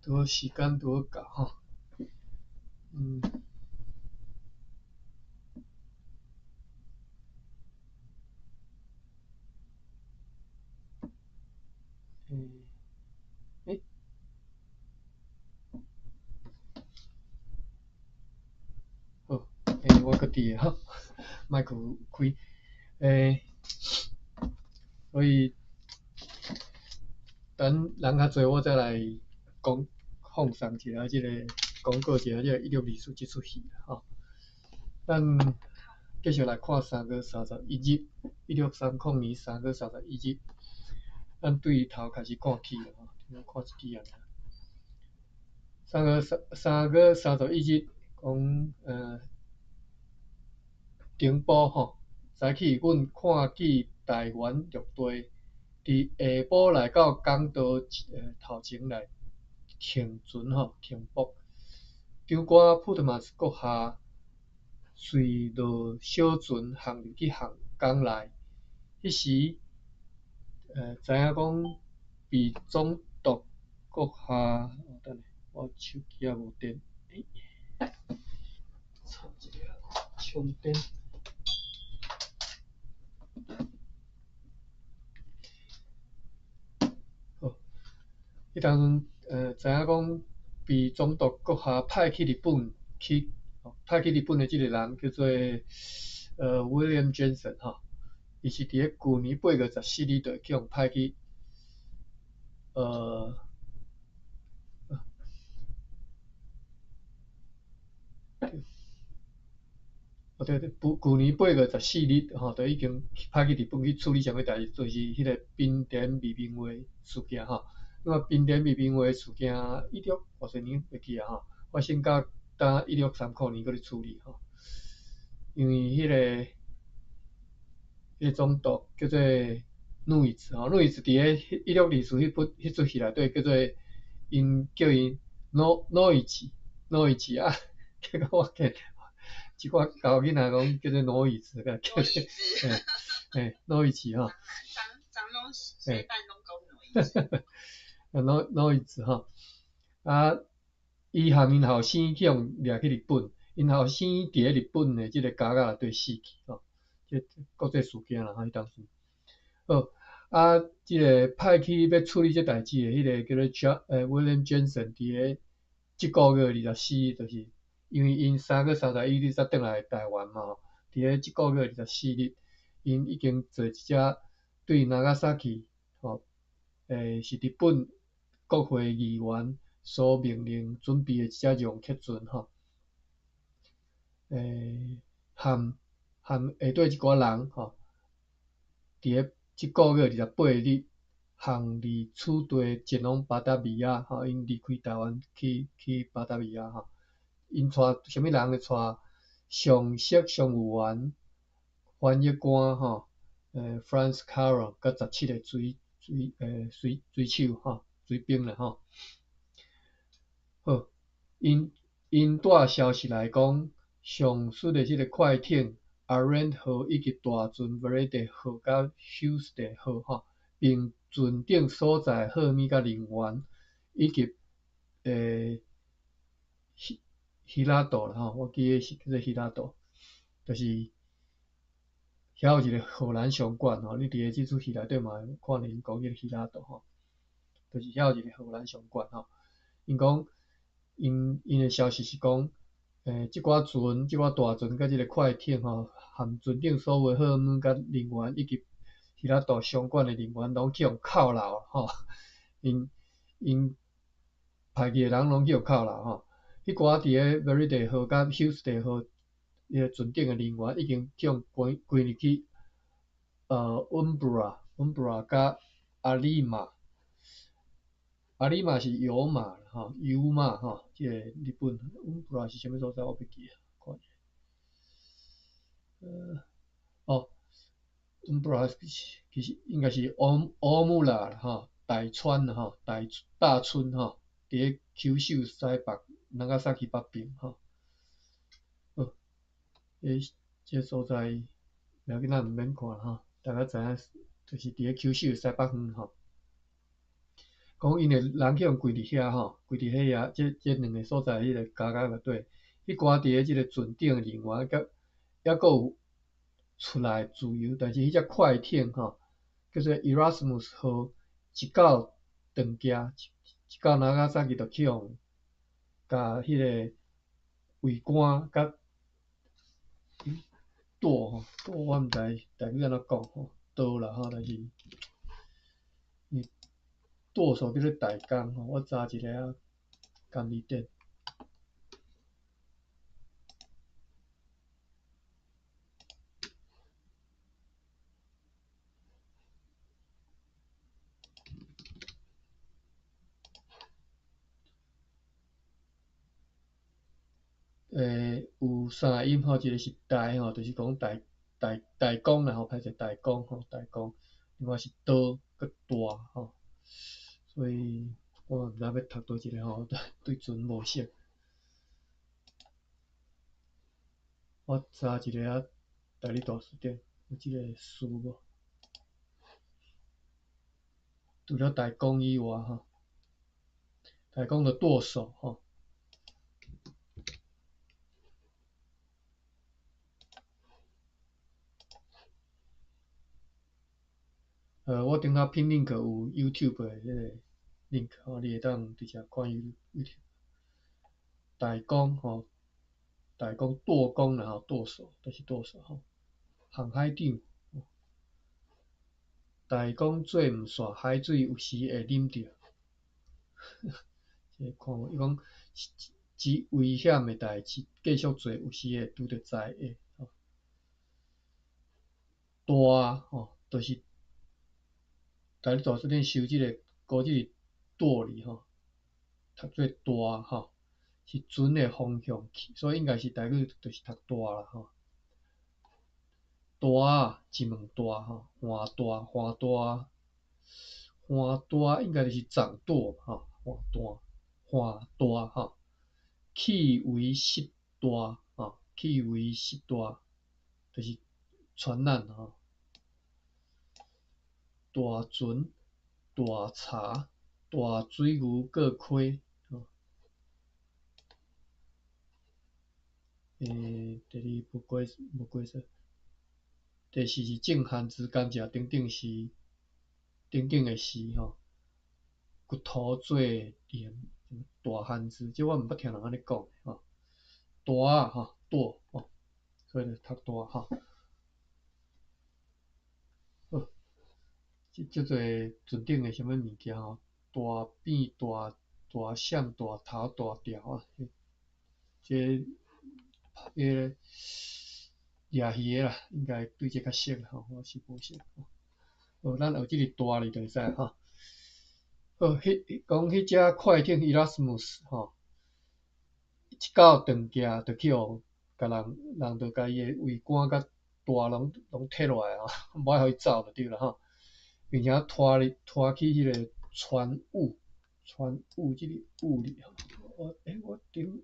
拄好時間拄好到吼。欸，好，我閣佇吼，麥克開，所以等人較濟，我再來講放送一下這個廣告一下這個1624這齣戲吼。咱繼續來看3月31日，1630年3月31日，咱對頭開始看起吼，看一支仔。3月31日，講頂晡吼，早起阮看見台灣陸地，佇下晡來到港道頭前來停船吼，停泊。長官普特曼斯閣下隨落小船航入去航港內，彼時知影講被總督閣下，等下，我手機也無電，插一下充電。好，彼當陣知影講被總督閣下派去日本去，派去日本的這個人叫做William Jensen 吼，伊是佇咧舊年8月14日就去予派去，哦對對，舊年8月14日吼，就已經派去日本去處理啥物代誌，就是彼個濱田未眠話事件吼。那麼濱田未眠話事件一六偌濟年袂記啊吼，發生到今1630年閣咧處理吼。因為彼個總督叫做路易斯吼，路易斯佇咧1624彼齣戲內底叫做𪜶叫伊諾諾伊奇諾伊奇啊，結果我見一寡舊囡仔講叫做諾伊斯，叫做嘿諾伊奇吼。張攏講諾伊斯。諾諾伊斯吼，啊，伊含𪜶後生去予掠去日本，𪜶後生佇咧日本的這個監獄內底死去吼，這國際事件啦吼，彼當時。好，啊，這個派去欲處理這代誌的彼個叫做 John William Jensen，佇咧這個月24日，就是因為𪜶3月31日才轉來台灣嘛吼，佇咧這個月24日，𪜶已經坐一隻對長崎吼，是日本國會議員所命令準備的一隻容客船吼，含含下底一寡人吼，佇咧這個月28日，航離此地前往巴達維亞吼，𪜶離開台灣去巴達維亞吼，𪜶帶啥物人？帶上席商務員、翻譯官吼，Franz Carroll，佮17個水手吼，水兵啦吼。好，𪜶帶消息來講，上述的這個快艇阿蘭號以及大船 Verity 號佮休斯特號吼，並船頂所在號碼佮人員，以及希希拉島啦吼，我記得是叫做希拉島，就是遐有一個荷蘭商館吼，你佇咧這齣戲內底嘛會看著𪜶講這個希拉島吼，就是遐有一個荷蘭商館吼。𪜶講，𪜶的消息是講，這寡船、這寡大船佮這個快艇吼，含船頂所有號碼佮人員，以及希拉島商館的人員，攏去予扣留吼。𪜶派去的人攏去予扣留吼。彼寡佇咧 Verity 號佮休斯特號彼個船頂的人員，已經去予關關入去，溫布拉、溫布拉佮阿里馬。阿里馬是油馬吼，油馬吼，這個日本溫布拉是啥物所在？我袂記啊，看者。哦，溫布拉其實應該是歐歐姆拉吼，大川吼，大大村吼，佇咧九州西北長崎北邊吼。好，這個所在袂要緊，咱毋免看吼，大家知影，就是佇咧九州西北方吼。講𪜶的人去予關佇遐吼，關佇彼遐，這兩个所在彼个監獄內底，彼關佇的這个船頂的人員，閣猶閣有出來自由，但是彼隻快艇吼，叫做 Erasmus 號，一到長崎，一到那加薩基就去予共彼个桅杆佮舵吼，舵我毋知台语按怎講吼，舵啦吼，但是舵手叫做大工吼，我查一下啊，監字典。有三个音吼，一个是大吼，就是講大大大工啦吼，歹勢大工吼，大工。另外是刀閣大吼，所以我毋知欲讀佗一个吼，對船無熟。我查一下啊，台語大辭典有這个詞無？除了大工以外吼，大工就舵手吼。我頂下 pin link 有 YouTube 的彼个 link 吼，你會當直接看 YouTube。大工吼，大工舵工啦吼，舵手就是舵手吼。航海長，大工做毋煞，海水有時會啉著。這個看無，伊講是危險的代誌，繼續做有時會拄著災厄。大吼，就是。台語大辭典收這个古字舵字吼，讀做大吼，是船的方向去，所以應該是台語就是讀大啦吼。大一問大吼，換大換大換大應該就是掌舵吼，換大換大吼，氣為失大吼，氣為失大，就是船難吼。大船、大柴、大水牛過溪，吼。第二無過無過說，第四是種番薯、甘蔗等等時，等等的時吼，骨頭做鹽，大番薯，這我毋捌聽人按呢講吼。大吼，大吼，所以就讀大吼。好。這足濟船頂的啥物物件吼，大扁、大大閃、大頭、大條啊，這彼个掠魚的啦，應該對這較熟吼，我是無熟。好，咱學這个大字就會使吼。好，彼講彼隻快艇 Erasmus 吼，一到長崎就去予共人人就共伊的桅杆佮大攏攏提落來吼，無愛予伊走就對啦吼。並且拖入拖去彼个船塢，船塢這個塢字吼，我我頂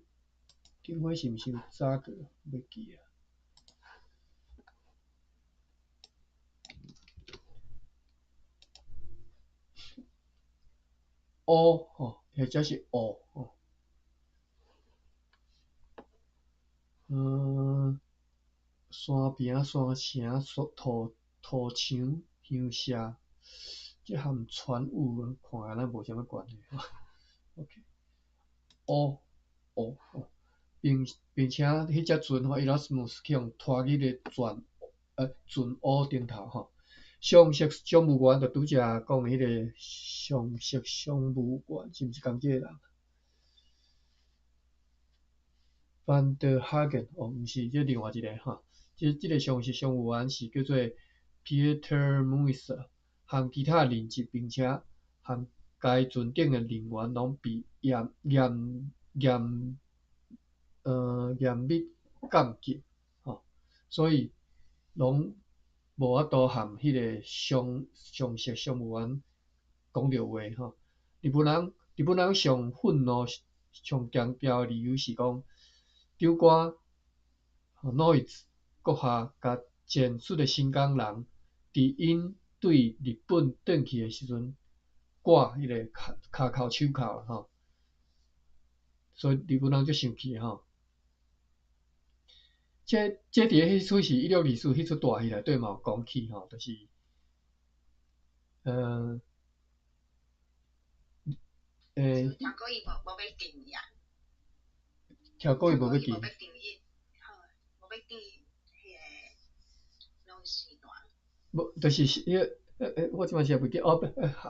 頂回是毋是有查過？袂記啊。烏吼，或者是烏吼。山坪、山城、土土牆、鄉社。這和船塢看起來無啥物關係吼。OK，烏烏吼，並並且彼隻船吼，Erasmus 去予拖去个船船塢頂頭吼。上席商務員就拄才講的彼个上席商務員是毋是仝這個人？Van der Hagen 哦，毋是，這另外一个吼。這這个上席商務員是叫做 Pieter Muis，和其他任職，並且和該船頂的人員攏被嚴嚴嚴嚴密監禁，吼，所以攏無法度和彼个上上席商務員講著話，吼。日本人日本人上憤怒、上強調的理由是講，長官諾伊茲閣下共前述的新港人，佇𪜶對日本轉去的時陣，掛彼个跤跤釦手銬吼，所以日本人足生氣吼。這佇咧彼齣是1624彼齣大戲內底嘛有講起吼，就是，聽講伊無欲轉伊啊。聽講伊無欲轉。無欲轉伊，吼，無欲轉彼个攏是爛。無，就是彼个，我這擺是也袂記哦，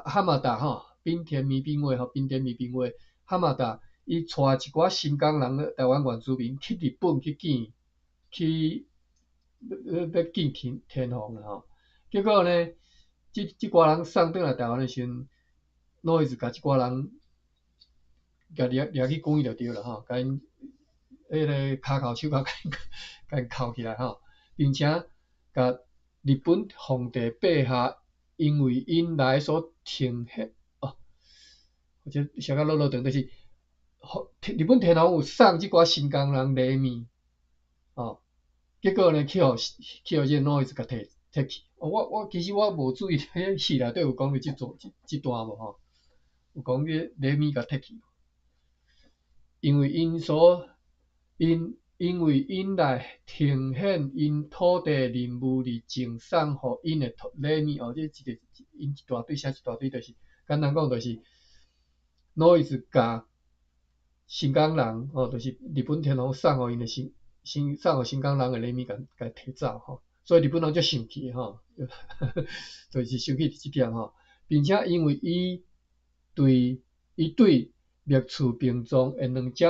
哈馬達吼，濱田彌兵衛吼，濱田彌兵衛，哈馬達伊帶一寡新港人，台灣原住民去日本去見，去欲見天皇啦吼。結果呢，這寡人送轉來台灣的時陣，路易斯共這寡人共掠掠去關就對啦吼，共𪜶彼个跤銬手銬共𪜶銬起來吼，並且共日本皇帝陛下因為𪜶來所呈獻哦，或者寫甲落落長，就是，日本天皇有送這寡新港人禮物，哦，結果呢，去予這個路易斯共提提去。哦，我其實我無注意，彼戲內底有講著這段無吼？有講這禮物共提去，因為𪜶所𪜶因為𪜶來呈獻𪜶土地任務而贈送予𪜶的禮物哦，這一個𪜶一大堆寫一大堆，就是簡單講就是，路易斯共新港人哦，就是日本天皇送予𪜶的送予新港人的禮物，共提走吼，所以日本人足生氣吼，就是生氣佇這點吼，並且因為伊對滅處病狀的兩隻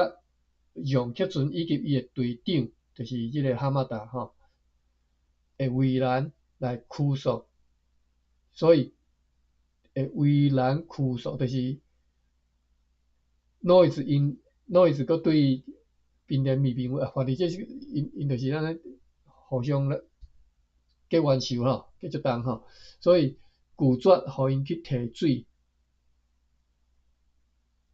楊克存以及伊的隊長，就是這個哈馬達吼，會為難來屈服，所以會為難屈服，就是路易斯𪜶路易斯閣對濱田彌兵衛啊，反正這是𪜶就是按呢互相咧結冤仇吼，結足重吼，所以拒絕予𪜶去提水。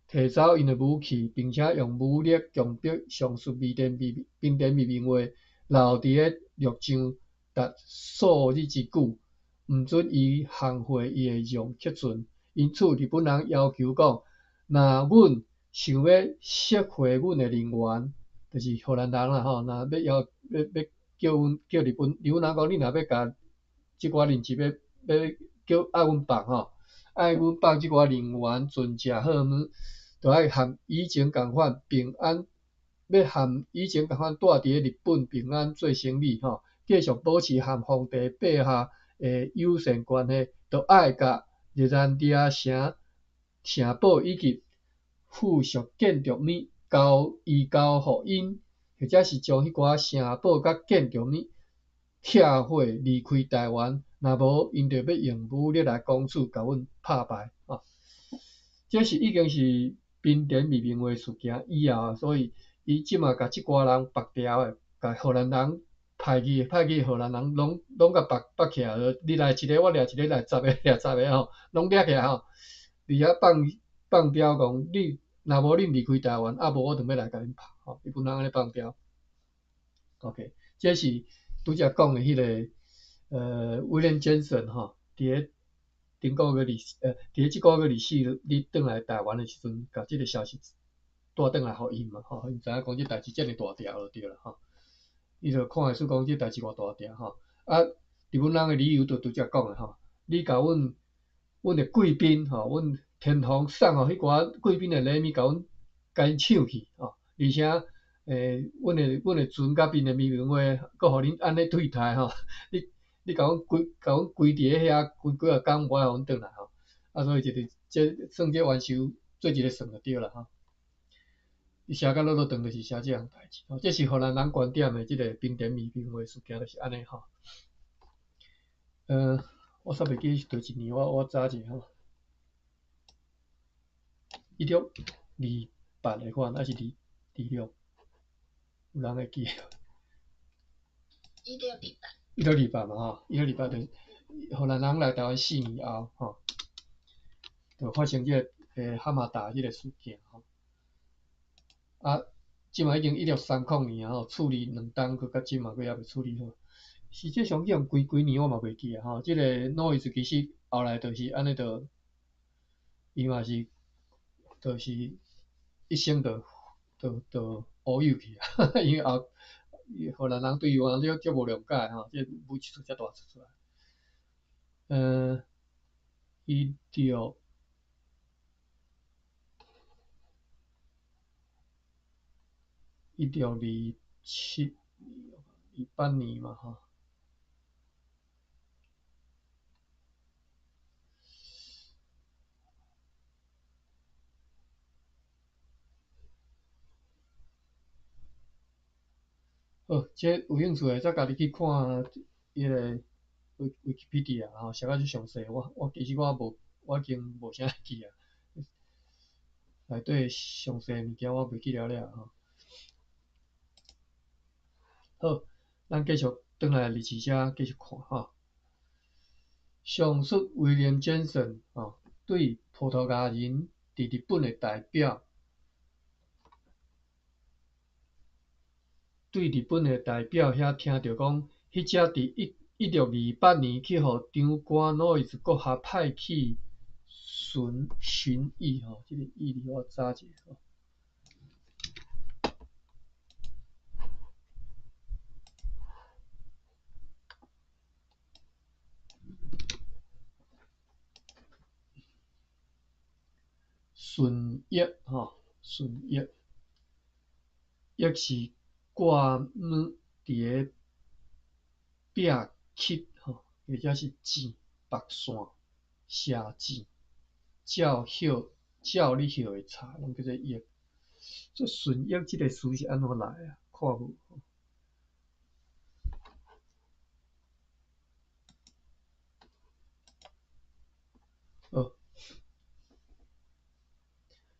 提走𪜶的武器，並且用武力強迫上述濱田彌兵衛留佇咧陸上達數日之久，毋准伊行會伊的楊克存。因此，日本人要求講，若阮想欲釋回阮的人員，就是荷蘭人啦吼，若欲要欲欲叫阮叫日本日本人講，你若欲共這寡人質欲欲叫愛阮放吼，愛阮放這寡人員船隻好物，就愛和以前仝款平安，欲和以前仝款蹛佇咧日本平安做生意吼，繼續保持和皇帝陛下的友善關係，就愛共熱那亞城城堡以及附屬建築物移交予𪜶，或者是將彼寡城堡佮建築物拆毀離開台灣，若無𪜶就欲用武力來攻取，共阮拍敗吼。這是已經是濱田彌兵衛事件以後，所以伊這馬共這寡人縛牢的，共荷蘭人派去荷蘭人攏攏共縛縛起來，你來一个，我掠一个，來十个掠十个吼，攏掠起來吼。而且放放刁講，你若無恁離開台灣，啊無我就欲來共恁拍吼。日本人按呢放刁。OK，這是拄才講的彼个威廉傑森吼，佇咧頂個月24，佇咧這個月24日轉來台灣的時陣，共這个消息帶轉來予𪜶嘛吼，𪜶知影講這代誌遮爾大條就對啦吼。伊就看會出講這代誌偌大條吼。啊，日本人的理由就拄才講的吼，你共阮阮的貴賓吼，阮天皇送予彼寡貴賓的禮物，共阮共𪜶搶去吼，而且阮的船佮濱田彌兵衛，閣予恁按呢對待吼，你共阮關共阮關佇咧遐關幾若工，無愛予阮轉來吼，啊，所以就是這算這冤仇做一个算就對啦吼。伊寫甲落落長就是寫這項代誌，吼，這是荷蘭人觀點的這个濱田彌兵衛事件，就是按呢吼。我煞袂記是佗一年，我查者吼。1628的款，還是26？有人會記？一六二八。1628嘛吼，一六二八就是荷蘭人來台灣4年後吼，就發生這個哈馬達這个事件吼。啊，這馬已經1630年吼，處理2冬，閣到這馬閣猶未處理好。實際上去予關幾年我嘛袂記啊吼。這个路易斯其實後來就是按呢就伊嘛是，就是一生就烏有去啊，因為後荷蘭人對伊有了足無諒解吼，這武器出遮大出來。1627、28年嘛吼。好，這有興趣的再家己去看彼个 Wikipedia 吼，寫甲足詳細。我其實我無，我已經無啥會記啊。內底詳細物件我袂記了了吼。好，咱繼續轉來日誌遮繼續看吼。上述威廉·傑森吼對葡萄牙人佇日本的代表，對日本的代表遐聽著講，彼隻佇1628年去予長官路易斯閣下派去巡巡弋吼，這個弋字我查一下吼。巡弋吼，巡弋，抑是掛物佇个壁刻吼，或者是箭、白線、射箭、照葉、照你葉的插，攏叫做弋。這巡弋這個詞是按怎來啊？看無。好。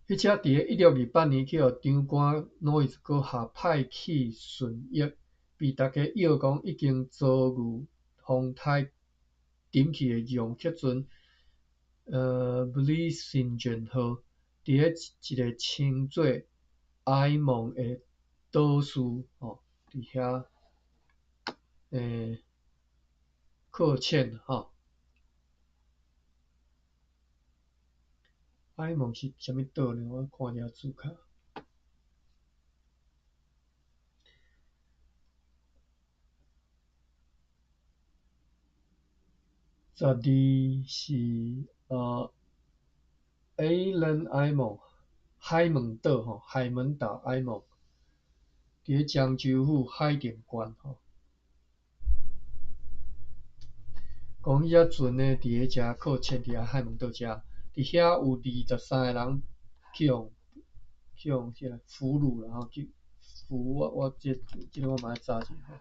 彼隻佇个1628年去予長官路易斯閣下派去巡弋，被逐家臆講已經遭遇風颱沉去的楊克船，Vlissingen 號，佇个一个稱做埃蒙的島嶼吼，佇遐擱淺吼。埃蒙是啥物島呢？我看一下字卡。12是Eiland 埃蒙，海門島吼，海門島埃蒙，佇咧漳州府海淀縣吼。講彼隻船呢，佇咧遮擱淺，佇咧海門島遮。佇遐有23個人去予啥個俘虜啦吼，去俘我這個我嘛愛查一下吼。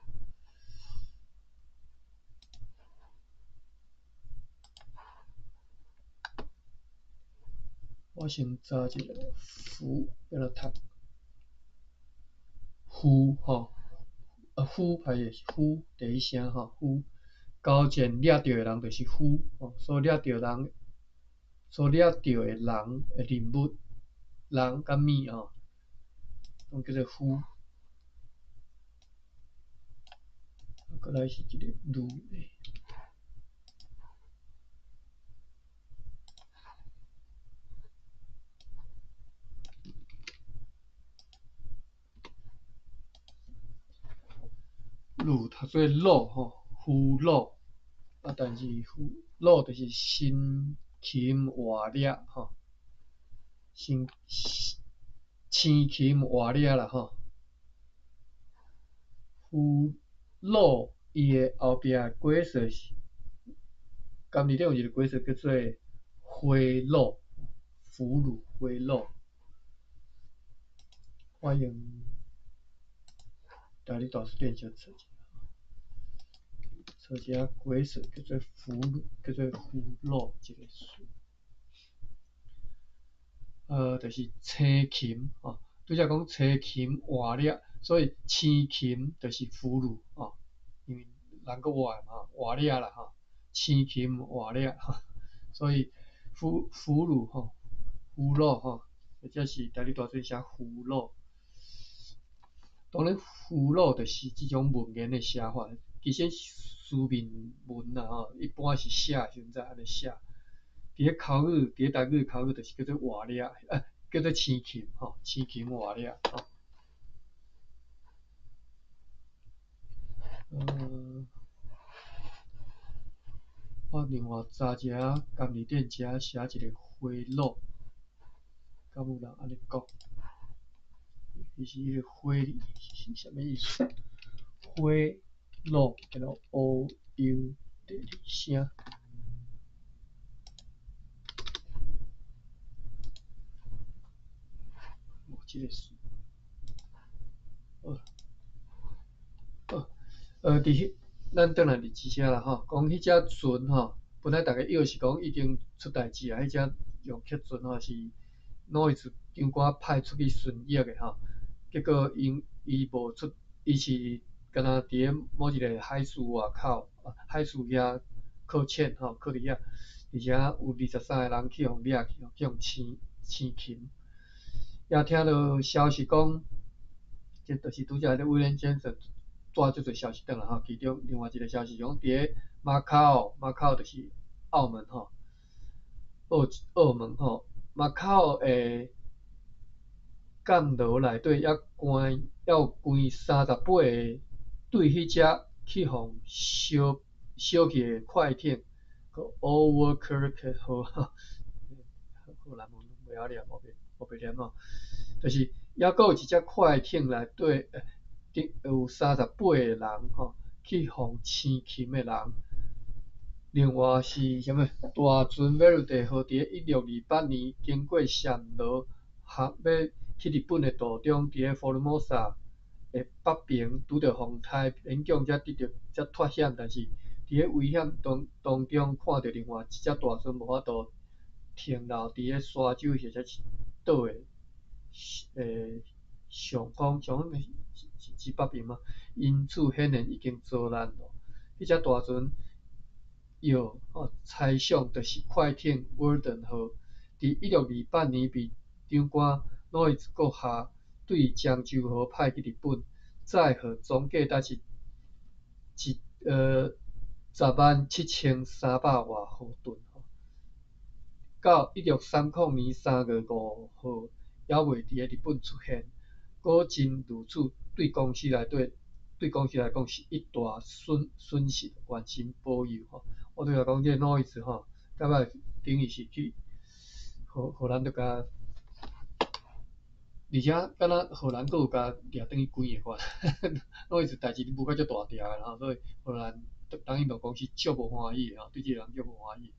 我先查一下俘欲按怎讀？俘吼，啊俘歹勢俘第一聲吼，俘，交戰掠著的人就是俘吼，所掠著人。所掠著的人的人物，人佮物吼，攏叫做俘。閣來是一個女的。女讀做魯吼，俘虜，啊，但是俘虜就是辛勤活力吼，辛辛勤活力啦吼。俘虜伊的後壁的解說是，甘字頂有一個解說叫做回虜，俘虜回虜。我用台語大辭典先查一下，查一下解說叫做俘虜，叫做俘虜這個詞。就是青禽吼，拄才講青禽活力，所以青禽就是俘虜吼，因為人閣活嘛，活力啦吼，青禽活力，所以俘虜吼，俘虜吼，或者是台語大辭典寫俘虜。當然，俘虜就是這種文言的寫法，其實書面文啦吼，一般是寫的時陣才按呢寫。佇咧口語，佇咧台語口語就是叫做活掠，叫做生禽吼，生禽活掠吼。我另外查一下，甘字典遮寫一个花滷，敢有人按呢講？其實彼个花是啥物意思？花滷 L O U 第二聲。無這个字。好，好，佇彼，咱轉來佇這遮啦吼，講彼隻船吼，本來逐家以為是講已經出代誌啊，彼隻用客船吼是諾伊斯長官派出去巡弋的吼，結果𪜶伊無出，伊是敢若佇咧某一个海事外口，海事遐擱淺吼，擱佇遐，而且有23个人去予掠去，去予生生擒。也聽著消息講，這就是拄才彼個威廉傑森帶足濟消息轉來吼，其中另外一個消息講，佇咧馬卡奧，馬卡奧就是澳門吼，澳門吼，馬卡奧的監牢內底猶關，猶有關38個對彼隻去予燒燒去的快艇，閣 Ouwerkerk 號，荷蘭文袂曉念，無袂念吼，就是猶閣有一隻快艇內底，有38個人吼，去予生擒的人。另外是啥物？大船 Verde 號佇咧1628年經過暹羅，航欲去日本的途中，佇咧福爾摩沙的北爿拄著風颱，勉強才得著才脫險，但是佇咧危險當中看著另外一隻大船無法度停留佇咧沙洲或者是島的上方，上方是指北爿嗎？因此顯然已經遭難咯。彼隻大船藥吼猜想就是快艇 Worden 號，佇1628年被長官諾伊茲閣下對漳州號派去日本，載荷總計達是107,300外荷噸。到1630年3月5號，猶未佇咧日本出現，果真如此，對公司來對，對公司來講是一大損失，願神保佑吼。我對來講，這個諾伊茲吼，到尾等於是去荷蘭就共，而且敢若荷蘭閣有共掠轉去幾个款，諾伊茲代誌無甲足大條的吼，所以荷蘭東印度公司足無歡喜的吼，對這個人足無歡喜。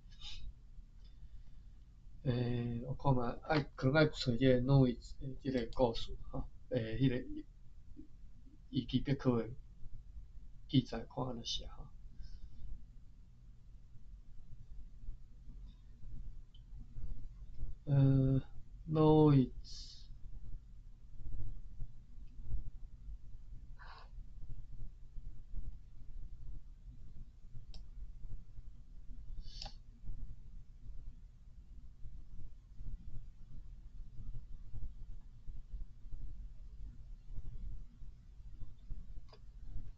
我看覓愛可能愛揣這個諾伊茲的這個故事吼，彼個維基百科的記載看按怎寫吼。諾伊茲。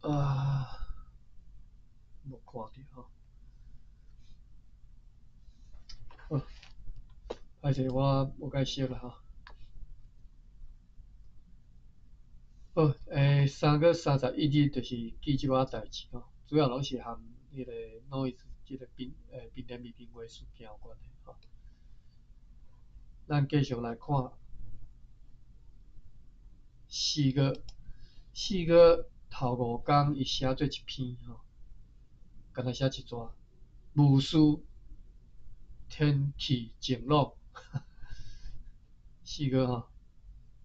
啊，無看著吼。好，歹勢我無解釋啦吼。好，3月31日就是記這寡代誌吼，主要攏是含彼個諾伊茲這個賓連未平話事件有關係吼。咱繼續來看4月頭五工，伊寫做一篇吼，敢若寫一逝，無事天氣晴朗。4月吼，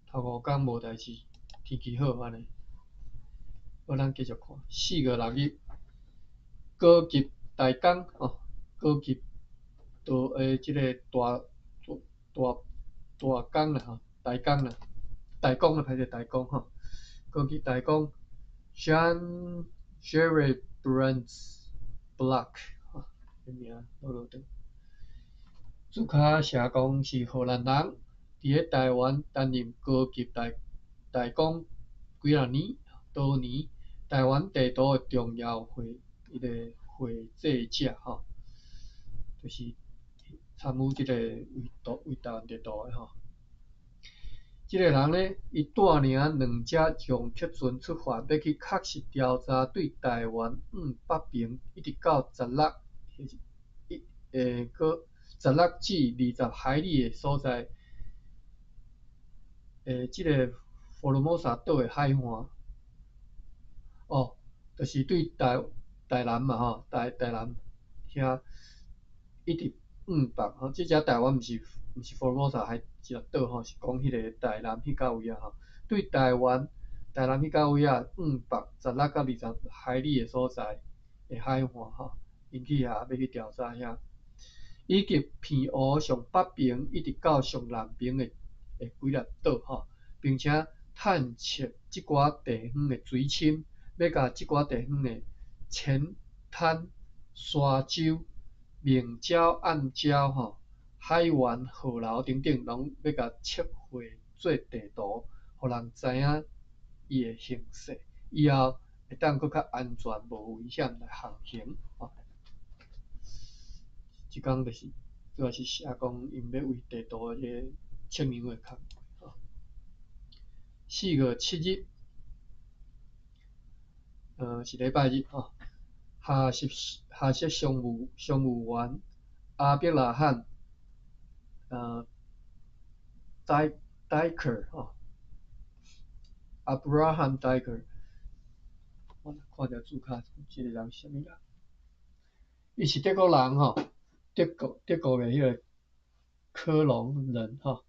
頭五工無代誌，天氣好按呢。好，咱繼續看4月6日，高級大工吼，高級大這個大工啦吼，大工啦，大工啦，歹勢大工吼，高級大工 Jan Gerbrandsz Blok 吼，這名落落長。註跤寫講是荷蘭人，佇咧台灣擔任高級大工幾若年，多年，台灣地圖的重要繪彼個繪製者吼，就是參與這個為圖為台灣地圖的吼。這個人呢，伊帶領兩隻撞客船出發，欲去確實調查對台灣往北爿一直到十六，一閣16至20海里的所在，這個福爾摩沙島的海岸，哦，就是對台台南嘛吼，台台南遐一直往北吼，這只台灣毋是福爾摩沙海一個島吼，是講彼個台南彼角位啊吼，對台灣台南彼角位啊往北16到20海里的所在的海岸吼，𪜶去遐欲去調查遐，以及澎湖上北爿一直到上南爿的幾粒島吼，並且探測這寡地方的水深，欲共這寡地方的淺灘、沙洲、明礁、暗礁吼、海灣、河流等等，攏欲共測繪做地圖，予人知影伊的形勢，以後會當閣較安全、無危險來航行吼。這工就是主要是寫講𪜶欲為地圖的這個測量的工課吼。4月7日，是禮拜日吼。下設商務員阿伯拉罕，戴克吼，Abraham Duyker，我看著字卡，這個人是啥物人？伊是德國人吼，德國的彼個科隆人吼。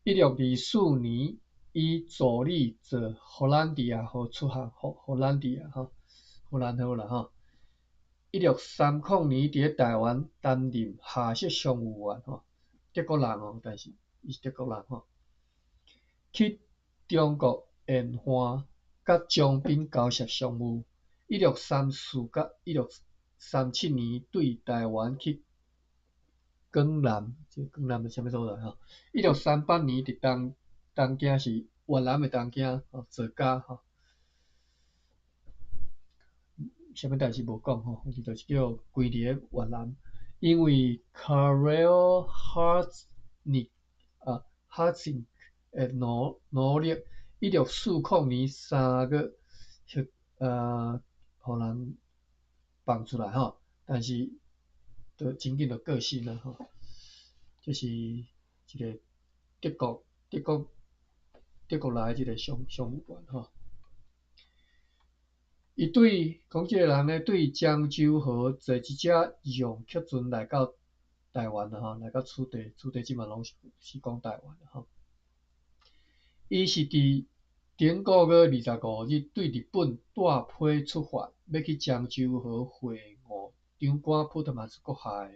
1624年，伊助理坐荷蘭迪亞號出航，荷蘭迪亞吼，荷蘭號啦吼。1630年，佇咧台灣擔任下設商務員吼，德國人哦，但是伊是德國人吼，去中國沿岸佮張賓交涉商務。1634佮1637年，對台灣去江南，這江南是啥物所在吼？1638年，佇東京是越南的東京吼，坐監吼。啥物代誌無講吼，伊就是叫關佇咧越南，因為 Karel Hartsinck 啊 Hartsinck 的努力，1640年3月，予人放出來吼，但是就真緊就過身啊吼。這是一個德國來的這個商務員吼。伊對講這個人呢，對漳州河坐一隻讓客船來到台灣啦吼，來到此地，此地這馬攏是講台灣啦吼。伊是佇頂個月25日對日本帶批出發，欲去漳州河會晤長官普特馬斯閣下的。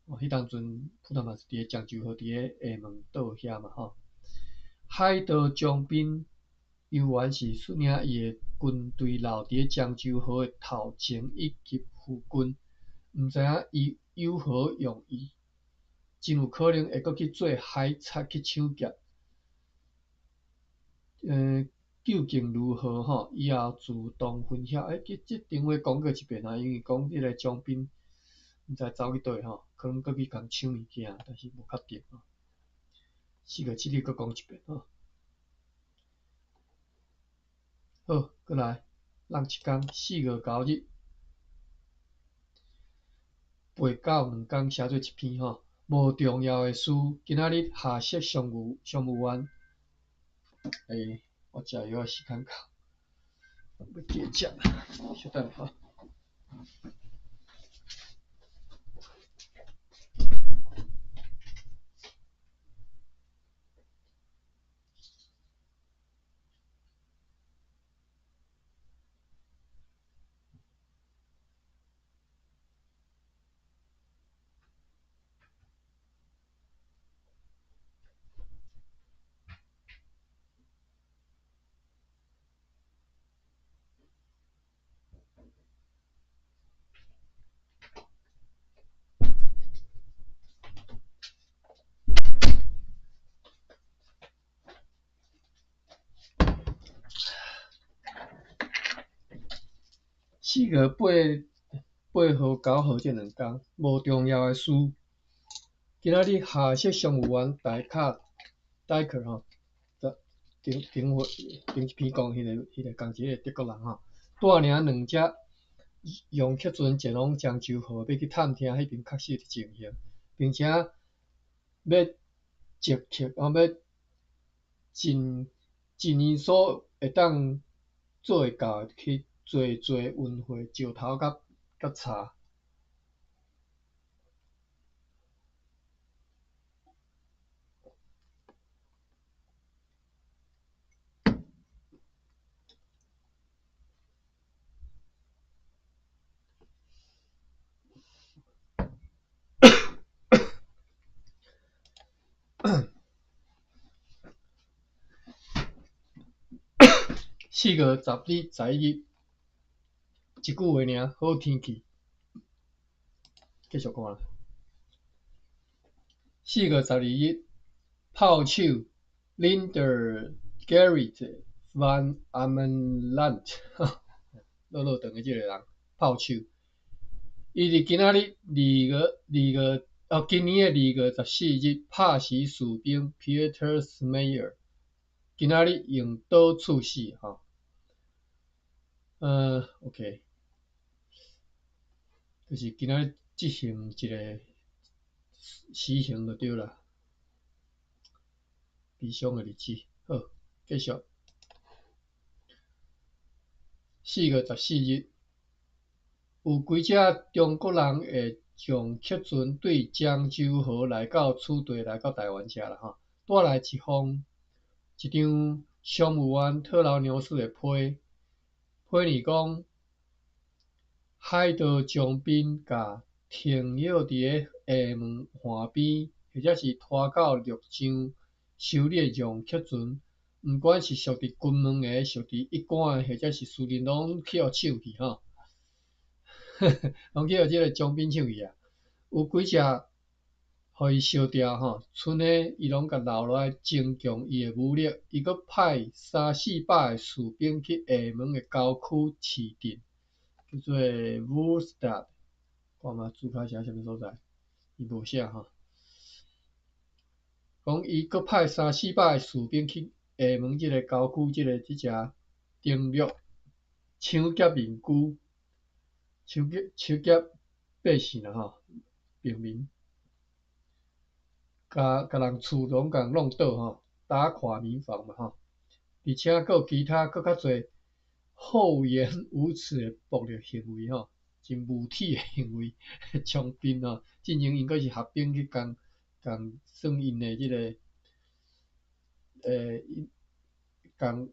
哦，彼當陣普特馬斯佇咧漳州河，佇咧廈門島遐嘛吼。海盜張賓猶原是率領伊的軍隊留佇咧漳州河的頭前以及附近，毋知影伊有何用意，真有可能會閣去做海賊去搶劫。究竟如何吼？以後自動分曉。這電話講過一遍啊，因為講彼個張賓毋知走去佗吼，可能閣去共搶物件，但是無確定吼。4月7日閣講一遍吼。好，閣來，咱一工4月9日，背到2工寫做一篇吼，無重要的事。今仔日下設商務員，我食藥的時間到，欲記食，稍等下吼。4月8 8號、9號這兩工，無重要的事。今仔日下色商務員大卡戴克吼，頂頂頂一篇講彼个彼个仝一个德國人吼，帶領兩隻楊克船前往漳州號，欲去探聽彼邊確實的情形，並且欲即刻哦，欲盡盡伊所會當做會到的去濟濟運貨石頭佮佮柴。4月10日、11日，一句話爾，好天氣。繼續看。4月12日，炮手 Linder Gerrit van Ameland，落落長的這个人，炮手。伊佇今仔日二月二月哦，今年的2月14日，拍死士兵 Peter Smeyer。今仔日用刀刺死吼。OK，就是今仔日執行一个死刑就對啦。悲傷的日子，好，繼續。4月14日，有幾隻中國人會將客船對漳州河來到此地，來到台灣遮啦吼，帶來一封一張商務員特勞牛斯的批，批呢講，海盜將兵共停泊佇个廈門岸邊，或者是拖到陸上修理的楊克船，毋管是屬佇金門的、屬佇一貫的，或者是私人，攏去予搶去吼，攏去予這个將兵搶去啊！有幾隻予伊燒掉吼，賰呢伊攏共留落來增強伊的武力，伊閣派三四百个士兵去廈門的郊區市鎮，叫做 Woolstad，看覓註卡寫啥物所在，伊無寫吼。講伊閣派三四百个士兵去廈門這个郊區，這个這只登陸搶劫民居，搶劫搶劫百姓啦吼，平民。共共人厝攏共弄倒吼，打垮民房嘛吼，而且閣有其他閣較濟厚顏無恥的暴力行為吼，真無恥的行為，將兵吼，進前𪜶閣是合兵去共共算𪜶的這个，共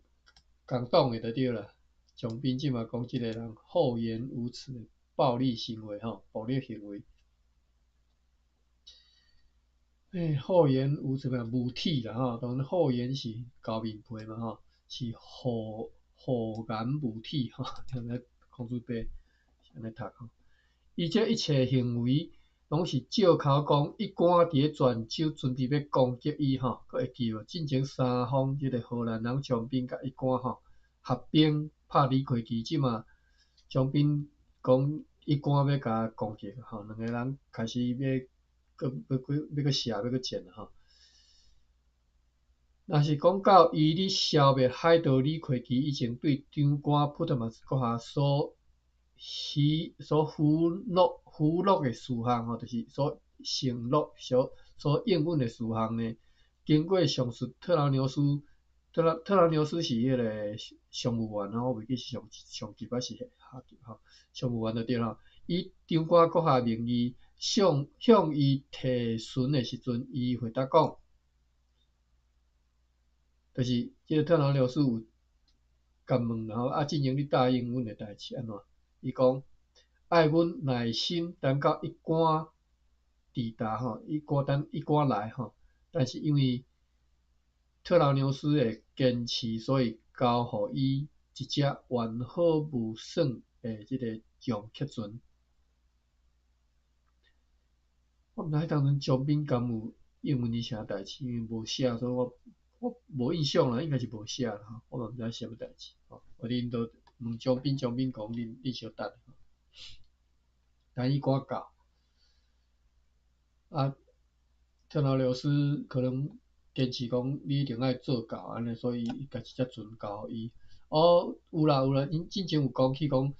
共黨的就對啦。將兵這馬講這个人厚顏無恥的暴力行為吼，暴力行為。厚顏無恥嘛，無恥啦吼，當然厚顏是厚面皮嘛吼，是厚厚顏無恥吼，按呢孔子伯是按呢讀吼。伊這一切行為，攏是借口講一貫佇咧泉州準備欲攻擊伊吼，閣會記無？進前三方這个荷蘭人將兵佮一貫吼合兵拍李魁奇，這馬將兵講一貫欲共攻擊吼，兩个人開始欲。閣欲閣欲閣射，欲閣戰吼。若是講到伊咧消滅海盜李魁奇以前，對長官普特馬斯閣下所許所許諾許諾的事項吼，就是所承諾所所應允的事項呢。經過上述特勞牛斯，特勞特勞牛斯是彼个商務員吼，我袂記是上上級還是下級吼，商務員就對啦。以長官閣下名義向向伊提詢的時陣，伊回答講，就是這个特勞牛斯有共問，然後啊，進前你答應阮的代誌按怎？伊講愛阮耐心等到一官抵達吼，一官等一官來吼。但是因為特勞牛斯的堅持，所以交予伊一隻完好無損的這个楊克船。我毋知彼當陣將兵敢有應允伊啥代誌，因為無寫，所以我我無印象啦，應該是無寫啦吼。我嘛毋知啥物代誌吼。我恁都問將兵，將兵講恁恁小等。台语歌教。啊，特劳琉斯可能堅持講你一定愛做到按呢，所以伊共一隻船交予伊。哦，有啦有啦，𪜶進前有講起講，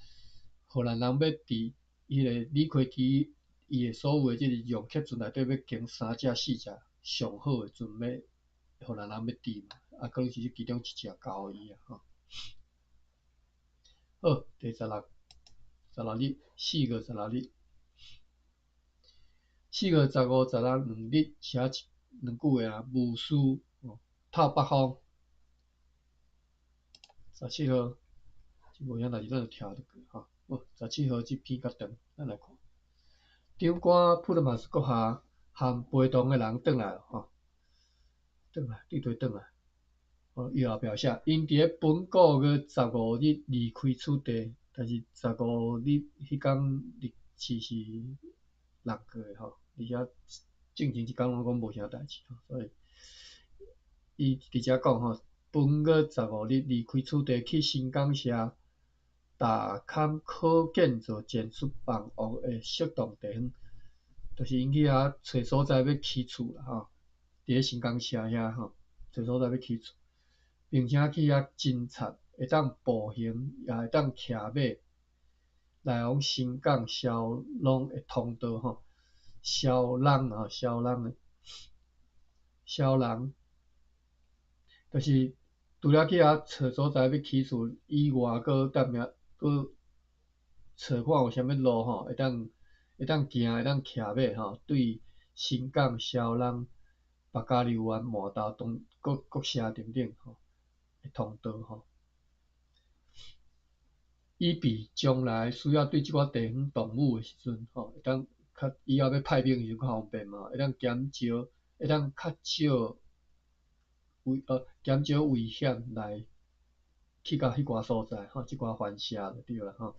荷蘭人欲佇彼个李魁基伊的所有的這个用客船內底欲揀三隻四隻上好的船欲荷蘭人欲佇嘛，啊，可能是這其中一隻交予伊啊吼。好，第16日，4月16日，4月15十六兩日寫一兩句話啊，無事透北風。十七號，這無啥代誌，咱就跳入去吼。好，十七號這篇較長，咱來看。長官普勒馬斯閣下和陪同的人轉來吼，轉來，對對轉來。哦，伊後壁寫，𪜶佇咧本個月十五日離開此地，但是十五日彼工日期是6月吼，而且進前一工攏講無啥代誌吼，所以伊佇遮講吼，本月十五日離開此地去新港社踏勘可建造前出房屋的適當地方，就是𪜶去遐揣所在欲起厝啦吼，佇咧新港社遐吼，揣所在欲起厝，並且去遐偵察，會當步行，也會當騎馬來往新港蕭朗的通道吼，蕭朗啊，蕭朗的蕭朗，就是除了去遐揣所在欲起厝以外，閣踮遐閣揣看有啥物路吼，會當行，會當騎馬吼，對新港、蕭朗、白加溜灣、滿島東各各社等等吼的通道吼，以備將來需要對這寡地方動武的時陣吼，會當較以後欲派兵的時陣較方便嘛，會當減少，會當較少減少危險來去到彼寡所在吼，這寡番社就對啦吼。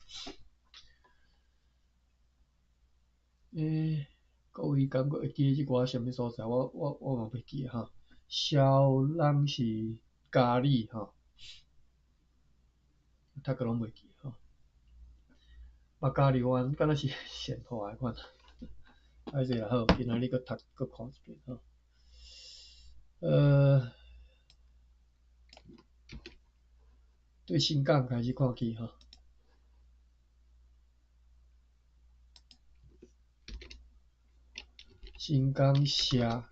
各位敢閣會記得這寡啥物所在？我嘛袂記吼。蕭朗是嘉義吼，讀過攏袂記吼。目加溜灣敢若是善化的款，歹勢啦好，今仔日閣讀閣看一遍吼。對新港開始看起吼。新港社，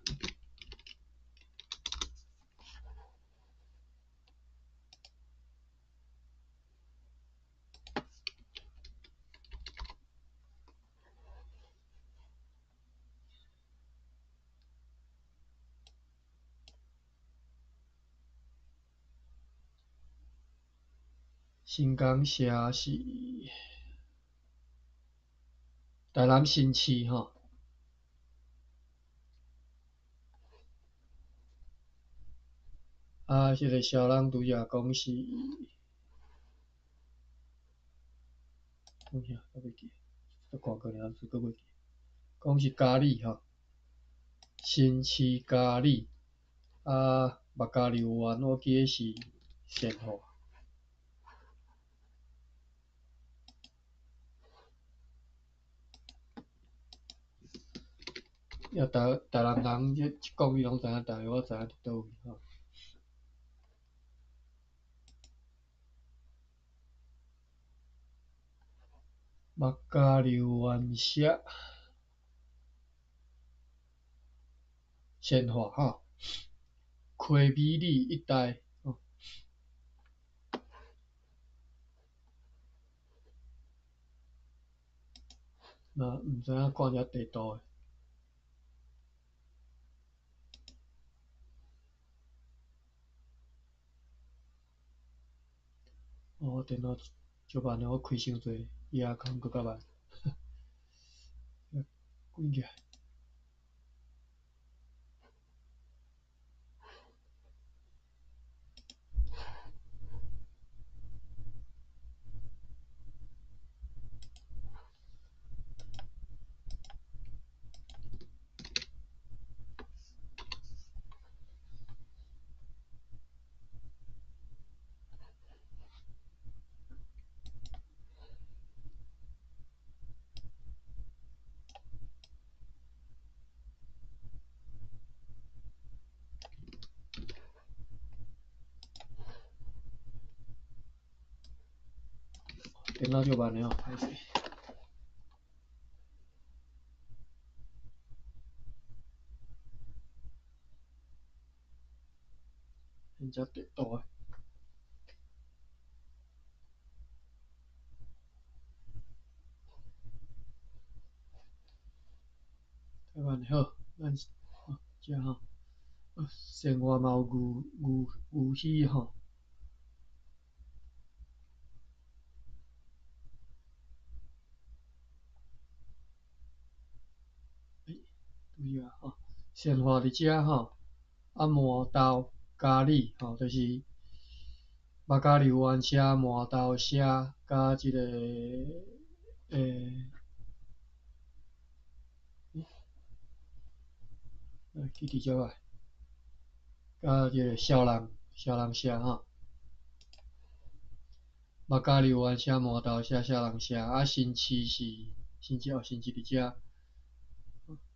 新港社是台南新市吼。啊，這个蕭朗拄才講是，講啥？我袂記，閣看過爾，閣袂記。講是嘉義吼，新市嘉義，啊，目加溜灣我記得是善化。也台南人這一講，你攏知影，大約我知影佇佗位吼。目加溜灣社，善化吼，溪美里一帶吼。若毋知影看遮地圖的。我電腦足慢的，我開傷濟，伊也可能閣較慢。關起來。電腦足慢的吼，歹勢。現在地圖的。台灣的好，咱遮吼，生活嘛有牛牛牛魚吼。欸，對啊吼，善化佇遮吼，啊麻豆嘉里吼，就是目加利灣社、麻豆社，佮這个欸，來去佇遮來，佮這個蕭人蕭人社吼，目加利灣社、麻豆社、蕭人社，啊新市是新市哦，新市佇遮，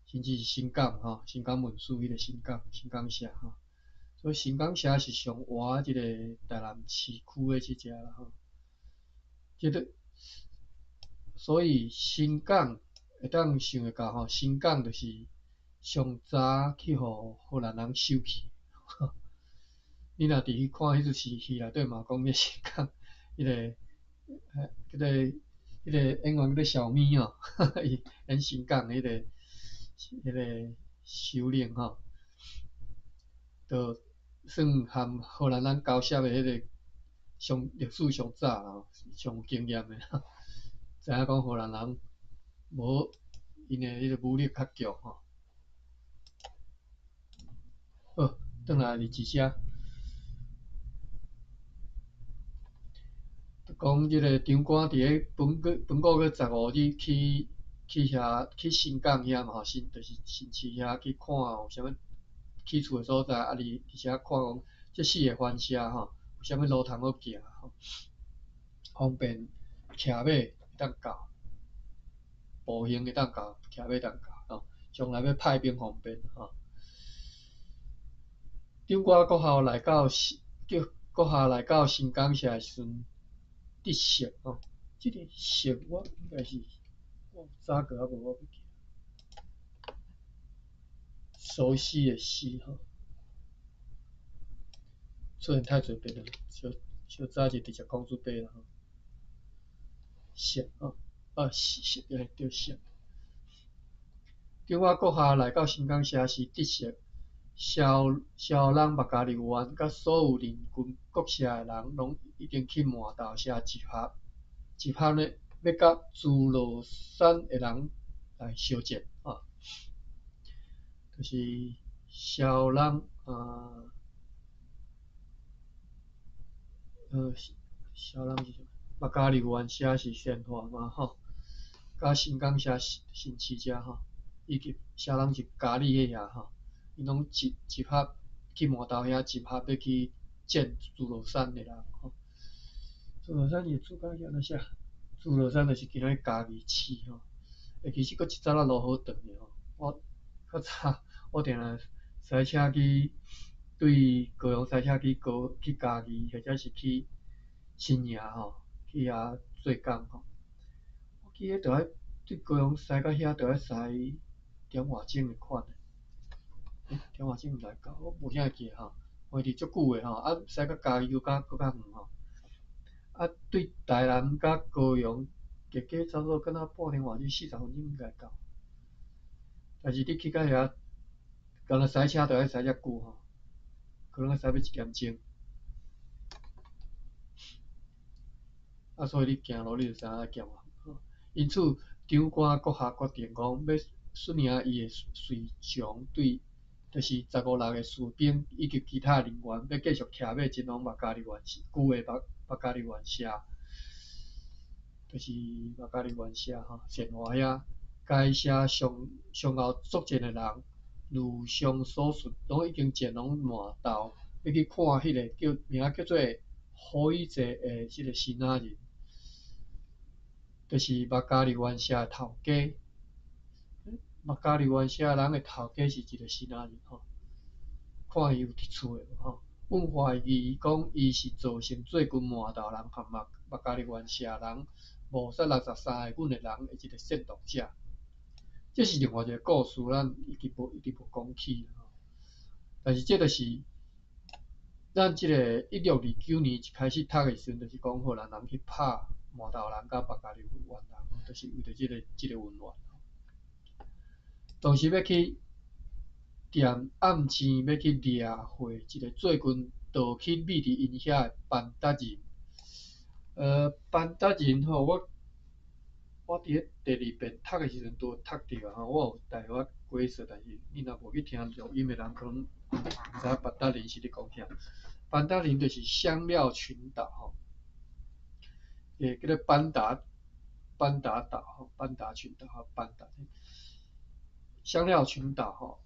新市是新港吼，新港文書彼個新港新港社吼，所以新港社是上活這個台南市區的這隻啦吼，這個所以新港會當想會到吼，新港就是上早去予荷蘭人收去。你若佇去看彼出戲戲內底嘛講這新港，彼個、彼個、彼個演員叫做小咪吼，伊演新港彼個、彼個首領吼，就算含荷蘭人交涉的彼個上歷史上早啦，上有經驗的，知影講荷蘭人無𪜶的彼個武力較強吼。好，轉來日子遮，就講這個長官佇咧本月15日去去遐去新港遐嘛吼，新就是新市遐去看有啥物起厝的所在，啊，而且看講這四个番社吼，有啥物路通好行吼，方便騎馬會當到，步行會當到，騎馬會當到吼，將來欲派兵方便吼。長官閣後來到叫閣下來到新港社的時陣，得悉吼，這個悉我應該是我有早過抑無我袂記。熟悉的悉吼，出現太濟遍了，小小早就直接講出白啦吼。悉吼，啊悉悉對對悉。長官閣下來到新港社時，得悉。蕭蕭人目加利灣佮所有鄰近各社的人，攏已經去麻豆社集合，集合呢，欲佮諸羅山的人來相戰啊！就是蕭人啊，蕭人是啥？目加利灣社是善化嘛吼，佮新港社新市遮吼，以及蕭人是嘉里彼遐吼。𪜶攏集集合去麻豆遐集合，欲去戰諸羅山的人吼。諸羅山伊主角是按怎寫？諸羅山就是今仔日嘉義市吼。欸，其實閣一早仔路好轉的吼。我較早我定定駛車去對高雄駛車去高去嘉義，或者是去新營吼，去遐做工吼。我記得著愛對高雄駛到遐，著愛駛點外鐘的款。欸，點外鐘毋知到，我無啥會記吼，反正足久的吼，啊，駛到嘉義閣較閣較遠吼。啊，對台南佮高雄，加加差不多敢若半鐘外鐘，40分鐘應該到。但是你去到遐，敢若駛車著愛駛遮久吼，可能愛駛欲一點鐘。啊，所以你行路你就知影行偌遠。因此，長官閣下決定講，欲率領伊的隨從對。就是15、6个士兵以及其他人員，欲繼續騎馬前往目加利灣社，舊的目目加利灣社，就是目加利灣社吼，善化遐，該社上上後作戰的人，如上所述，攏已經前往麻豆，欲去看彼個叫名叫做何以濟的這個支那人，就是目加利灣社的頭家。目加利灣社人的頭家是一個支那人吼，看伊有佇厝的無吼？阮懷疑講伊是造成最近麻豆人和麥加利縣社人謀殺63个阮的人的一个煽動者。這是另外一个故事，咱一直無講起。但是這就是咱這个1629年一開始讀的時陣，就是講荷蘭人去拍麻豆人佮麥加利縣人，就是為著這個恩怨。當時欲去踮暗線欲去掠獲一个最近逃去覕佇𪜶遐的班達人。班達人吼，我佇咧第二遍讀的時陣拄讀著啊吼，我有大約解說，但是你若無去聽錄音的人，可能毋知影班達人是咧講啥。班達人就是香料群島吼，叫做班達島吼，班達群島吼，班達香料群島吼。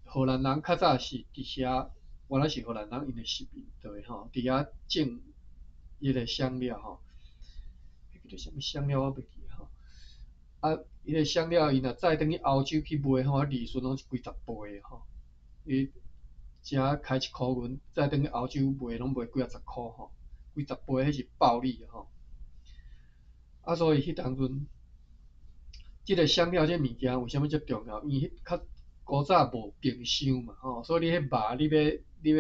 荷蘭人較早是佇遐，原來是荷蘭人𪜶的殖民地吼，佇遐種彼个香料吼，彼叫做啥物香料我袂記吼。啊，彼个香料伊若載轉去歐洲去賣吼，利潤攏是幾十倍吼。伊遮開1箍銀，載轉去歐洲賣攏賣幾仔十箍吼，幾十倍彼是暴利吼。啊，所以彼當陣，這个香料這物件為啥物遮重要？因為彼較古早無冰箱嘛吼，所以你彼肉你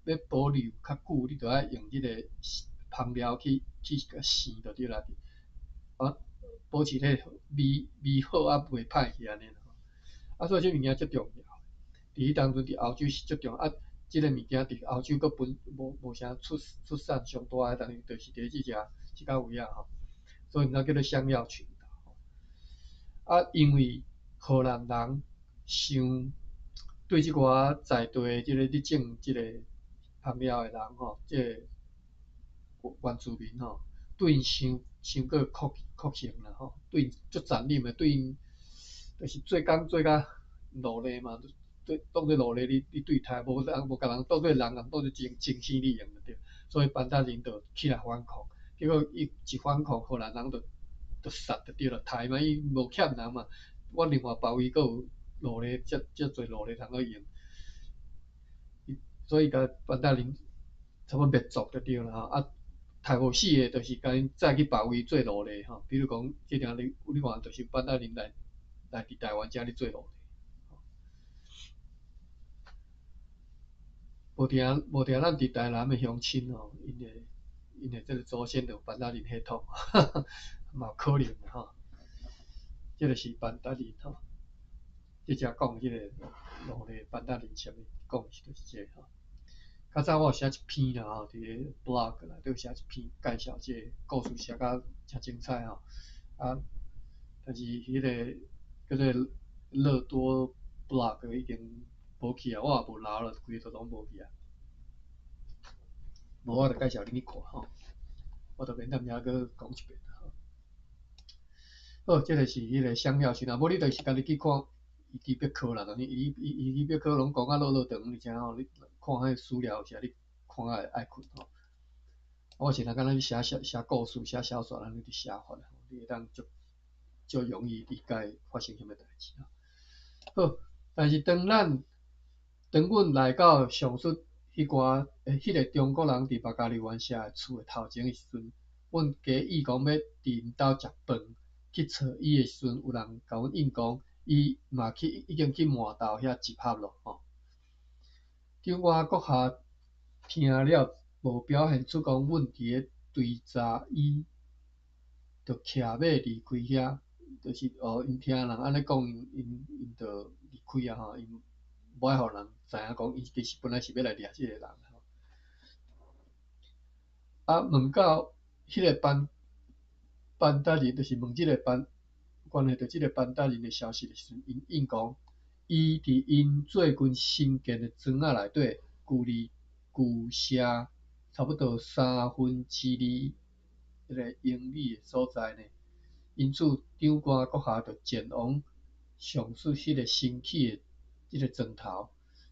欲保留較久，你就愛用這個香料去共生就對啦，啊，保持彼味味好啊，袂歹去按呢。啊，所以這物件足重要。佇彼當陣佇歐洲是足重要，啊，這个物件佇歐洲閣本無啥出產上大的，但是就是佇這個位仔吼，所以𪜶才叫做香料群島。啊，因為荷蘭人想對這寡在地的這个咧種這個香料的人吼，這個原住民吼，對𪜶傷傷過酷酷刑啦吼，對𪜶足殘忍的，對𪜶就是做工做甲奴隸嘛，對當做奴隸咧對待，無人無共人當做人，當做精神利用就對。所以班達人就起來反抗，結果伊一反抗，荷蘭人就殺就對啦，刣嘛，伊無欠人嘛。我另外別位閣有奴隸，遮遮濟奴隸通好用，所以共班達人差不多滅族就對啦吼。啊，刣無死的，就是共𪜶載去別位做奴隸吼。比如講，這埕你看，就是班達人來佇台灣遮咧做奴隸。無定咱佇台南的鄉親吼，𪜶的這个祖先就有班達人血統，嘛有可能吼。這个是班達人吼，這只講這个奴隸班達人啥物講是就是這个吼。較早我有寫一篇啦吼，佇个 blog 內底有寫一篇介紹這个故事，寫甲誠精彩吼。啊，但是彼个叫做樂多 blog 已經無去啊，我也無留了，規个都攏無去啊。無我就介紹恁去看吼，我就免踮遮閣講一遍吼。好，這个是彼个香料群啊，無你就是家己去看維基百科啦，伊伊維基百科攏講甲落落長，而且吼，你看彼个資料有時你看甲會愛睏吼。我是若敢若寫寫寫故事、寫小說，按呢佇寫法，你會當足足容易理解發生啥物代誌吼。好，但是當阮來到上述彼寡彼个中國人佇麥加利灣社的厝的頭前的時陣，阮假意講欲佇𪜶兜食飯去揣伊的時陣，有人共阮應講，伊嘛去已經去麻豆遐集合囉吼。長官閣下聽了，無表現出講阮佇咧追查伊，就騎馬離開遐，就是哦，𪜶聽人按呢講，𪜶就離開啊吼，𪜶無愛予人知影講，𪜶其實本來是欲來掠這个人吼。啊，問到彼个班達人，就是問這個班關係著這個班達人的消息的時陣，𪜶應講，伊佇𪜶最近新建的莊仔內底，距離舊社差不多2/3彼个英里的所在呢。因此，長官閣下就前往上述彼个新起的這个莊頭，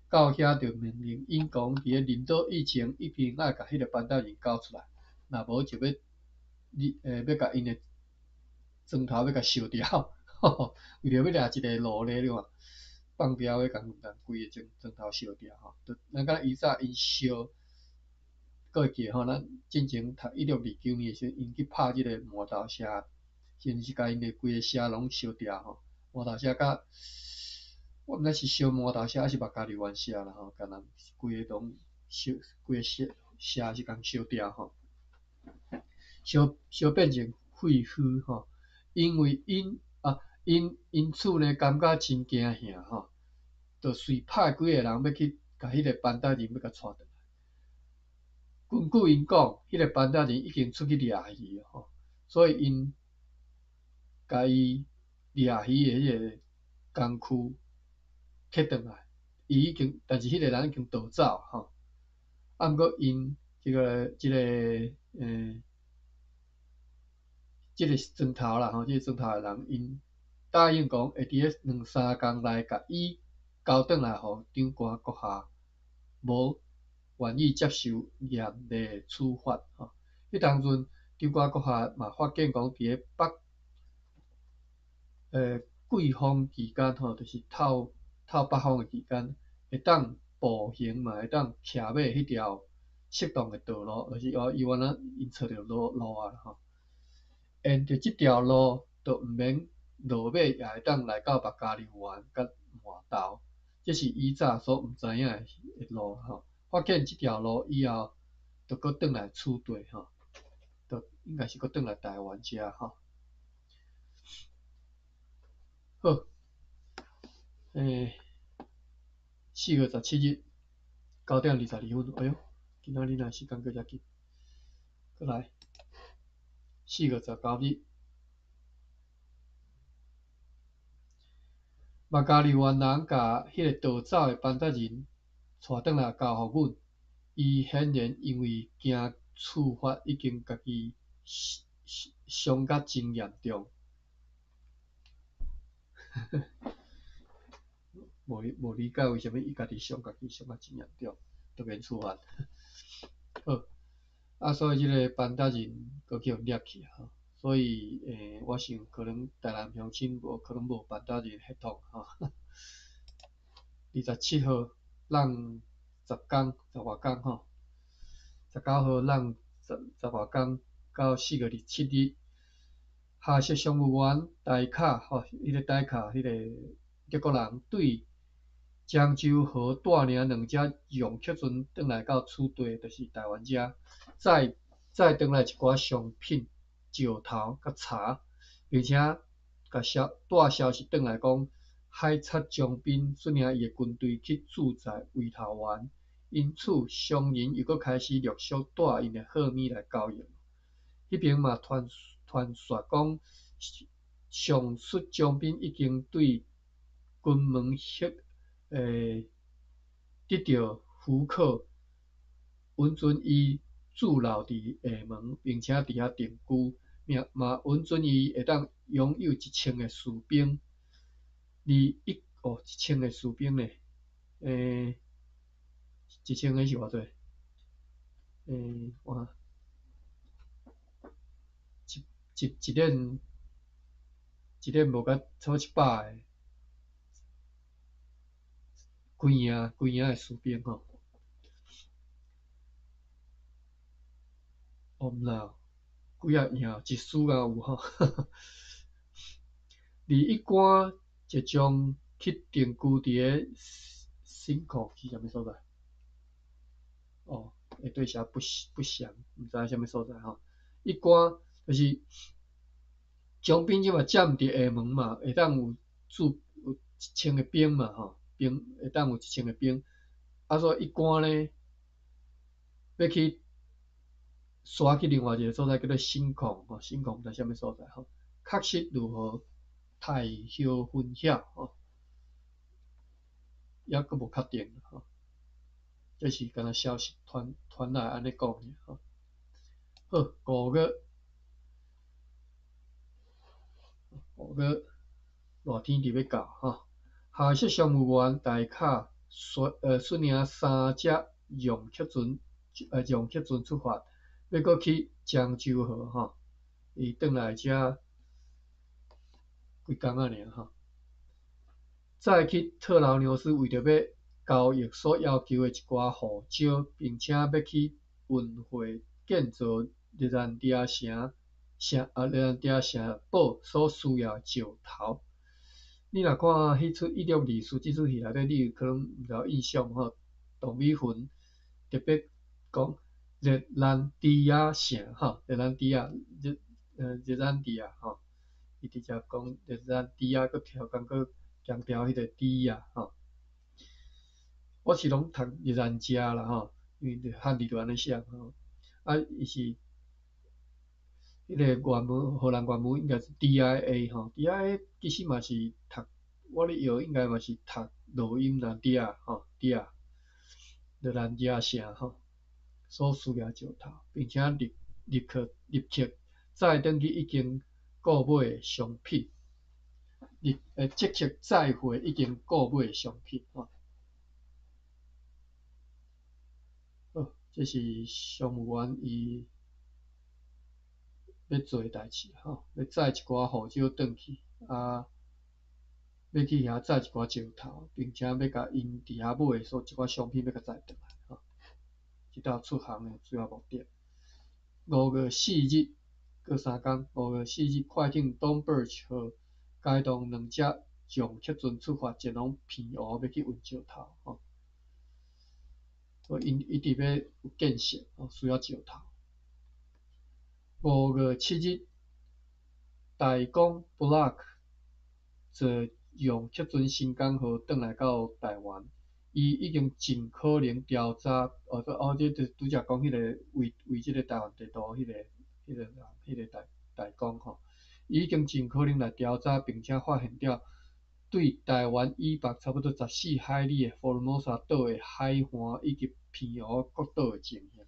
到遐就命令𪜶講，佇咧臨倒以前，一定愛共彼个班達人交出來，若無就欲你欲共𪜶的莊頭欲共燒掉，為著欲掠一个奴隸，你看。放牢的共人规个庄庄头烧掉吼。就咱敢若以早𪜶烧，阁会记吼，咱进前读1629年的时阵，𪜶去拍这个馒头社，是毋是共𪜶的规个社拢烧掉吼？馒头社佮我毋知是烧馒头社抑是目加流湾社啦吼，共人规个拢烧，规个社社是共烧掉吼，烧烧变成废墟吼。因为𪜶啊，𪜶因此呢，感觉真惊吓吼，就随派几个人欲去共彼个班达人欲共带转来。根据𪜶讲，彼个班达人已经出去掠鱼吼，所以𪜶共伊掠鱼的彼个工具摕转来，伊已经，但是彼个人已经逃走吼。啊，毋过𪜶这个庄头啦吼，这个庄头的人，𪜶答应讲会伫咧两三工内共伊交转来予长官阁下，无愿意接受严厉的处罚吼。彼当阵长官阁下嘛发现讲，伫咧北季风期间吼，就是透透北风的期间，会当步行嘛，会当骑马彼条适当的道路，就是哦，伊原来𪜶揣著路路啊吼。沿著这条路，就毋免落马，也会当来到目加流湾佮馒头。这是以早所毋知影的路吼。发现这条路以后，就阁转来此地吼，就应该是阁转来台湾遮吼。好，4月17日9点22分，哎哟，今仔日若时间阁遮紧，阁来。4月19日，目加流湾人共彼个逃走的班达人带转来交予阮，伊显然因为惊处罚，已经家己伤甲真严重。无无理解为啥物伊家己伤家己伤甲真严重，都免处罚。好，啊，所以这个班达人阁去予掠去吼，所以我想可能台南乡亲无可能无班达人血统吼。27号咱10工十外工吼，19号咱十十外工到4月27日，下设商务员大卡吼，彼个大卡，彼个德国人对漳州河带领两只用客船转来到此地，就是台湾遮，载载转来一寡商品、石头佮茶，并且共消带消息转来讲，海贼将兵率领伊的军队去驻在围头湾，因此商人又阁开始陆续带𪜶的货物来交易。彼边嘛传传说讲，上述将兵已经对金门迄得著许可，允准伊驻留伫厦门，并且伫遐定居，嘛允准伊会当拥有一千个士兵。二一哦，一千个士兵呢？一千个是偌济？哇，一一一连一连无甲超100个，几营几营的士兵吼？哦，毋啦，几仔营一师敢有吼？而一官即将去定居伫个新口是啥物所在？哦，会对写不不详，毋知啥物所在吼。一官就是将兵这嘛占伫厦门嘛，会当有驻有一千个兵嘛吼，兵会当有一千个兵。啊，所以一官呢，欲去徙去另外一个所在叫做新港吼，新港毋知啥物所在吼。确实如何？太后分晓吼，犹阁无确定吼。这是敢若消息传传来按呢讲尔吼。好，五月五月热天伫欲到吼，下设商务员大卡率率领三只用客船用客船出发，欲阁去漳州河吼，伊转来遮几工仔尔吼。載去特勞牛斯為著欲交易所要求的一寡護照，並且欲去運貨建造熱蘭遮城城啊熱蘭遮城堡所需要的石頭。你若看彼齣一六二四這齣戲內底，你有可能毋知有印象吼。唐美雲特別講熱蘭遮城吼，熱蘭遮熱熱蘭遮吼，伊直接講熱蘭遮，閣調工閣強調彼個遮吼。我是攏讀熱蘭遮啦吼，因為漢字就按呢寫吼。啊，伊是彼個原文荷蘭原文應該是 D I A 吼，D I A 其實嘛是讀，我咧學應該嘛是讀落音啦，遮吼，遮熱蘭遮城吼，所需要石頭，並且立立刻立刻載轉去已經購買的商品，立即刻載回已經購買的商品吼。好，這是商務員伊欲做的代誌吼，欲載一寡護照轉去，啊，欲去遐載一寡石頭，並且欲共𪜶佇遐買的所一寡商品欲共載轉來吼。這道出航的主要目的。5月4日，閣三工，5月4日，快艇 Don Birch 號偕同兩隻重客船出發，前往澎湖，欲去運石頭吼。所以𪜶一直欲有建設，需要石頭。5月7日，大公 Block 坐用客船新港號轉來到台灣，伊已經盡可能調查，哦，哦，這就拄才講彼個為為這個台灣地圖彼個、彼個人、彼個大大公吼，伊已經盡可能來調查，並且發現著對台灣以北差不多14海里的福爾摩沙島的海岸以及澎湖各島的情形。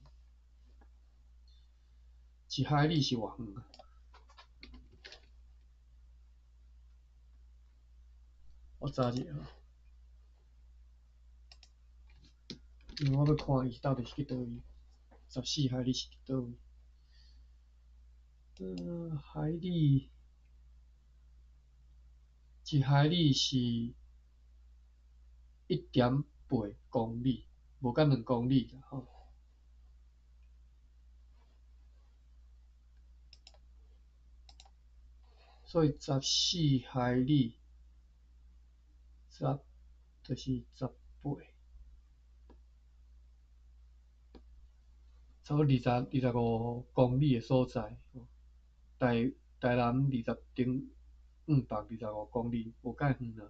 1海里是偌遠啊？我查一下，因為我欲看伊到底是去佗位，14海里是佇佗位？海里，1海里是1.8公里，無到2公里啦吼。所以14海里，十就是十八，差不多25公里的所在，台台南20頂525公里，無介遠啦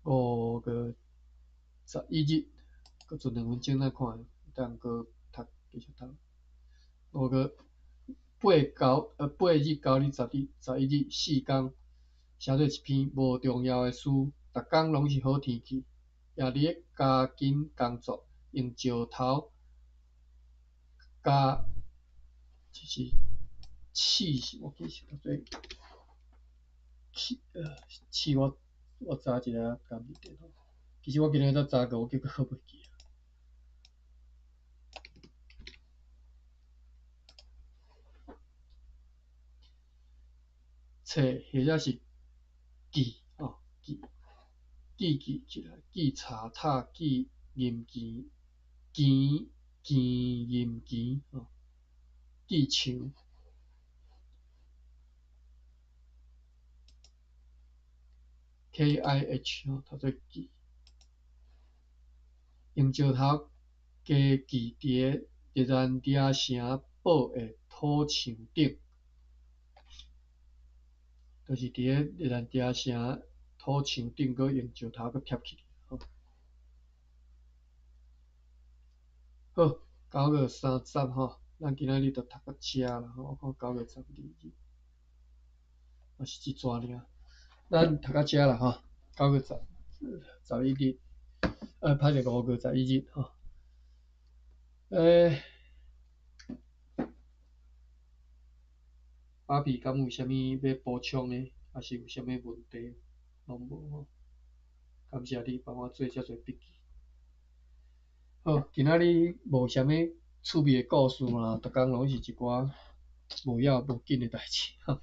吼。5月11日，閣剩2分鐘，咱看當閣讀繼續讀。5月8、9，8日、9日、10日、11日，四工，寫做一篇無重要的詩。逐工攏是好天氣，也佇咧加緊工作，用石頭加就是刺，我記是讀做刺，刺我我查一下敢佇電腦。其實我今日才查過，我結果閣袂記。冊或者是記吼，記記記起來，記查塔，記銀錢，錢錢銀錢吼，記牆。K I H 吼，讀做記。用石頭加記佇個熱蘭遮城堡的土牆頂，就是佇個熱蘭遮城土牆頂，閣用石頭閣貼起來。好，9月30吼，咱今仔日就讀到遮啦吼。我看9月12日，嘛是一逝爾。咱讀到遮啦吼，9月11日，歹勢5月11日吼。芭比敢有啥物欲補充的，抑是有啥物問題？攏無吼。感謝你幫我做遮濟筆記。好，今仔日無啥物趣味的故事啦，逐工攏是一寡無要無緊的代誌吼。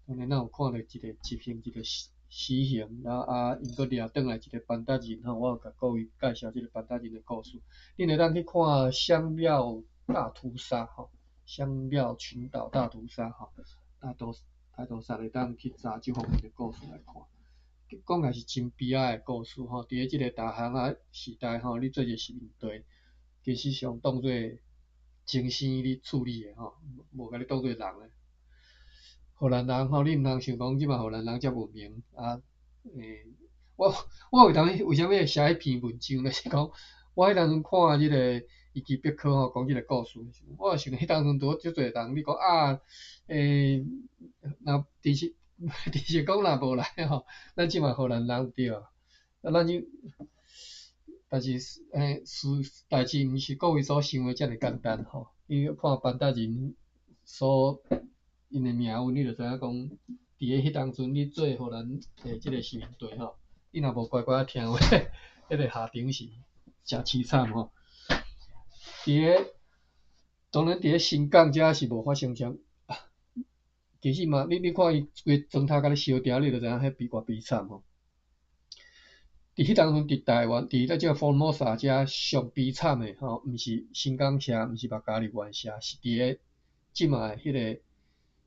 當然咱有看著一个執行一个死刑，然後啊，𪜶閣掠轉來一个班達人吼，我有共各位介紹這个班達人的故事。恁會當去看香料大屠殺吼，香料群島大屠殺吼，大屠殺會當去查這方面的故事來看。講來是真悲哀的故事吼，佇咧這個大航海時代吼，你做一个殖民地，其實上當做精生咧處理的吼，無共你當做人的。荷蘭人吼，你毋通想講這擺荷蘭人遮文明啊，我有當為啥物會寫彼篇文章，就是講我彼當陣看這个維基百科吼，講這个故事，我就想彼當陣拄好足濟人，你講啊，若其實講若無來吼，咱這擺荷蘭人對啊，啊咱就，但是事代誌毋是各位所想的遮爾簡單吼。你看班達人所𪜶的命運，你就知影講，佇咧彼當陣你做荷蘭的這个殖民地吼，你若無乖乖仔聽話，彼个下場是誠淒慘吼。佇咧當然佇咧新港遮是無發生啥，其實嘛，你看伊規磚頭共你燒掉，你就知影彼比偌悲慘吼。佇彼當陣佇台灣，佇咧這個福爾摩沙遮上悲慘的吼，毋是新港社，毋是目加里灣社，是佇咧這馬的彼个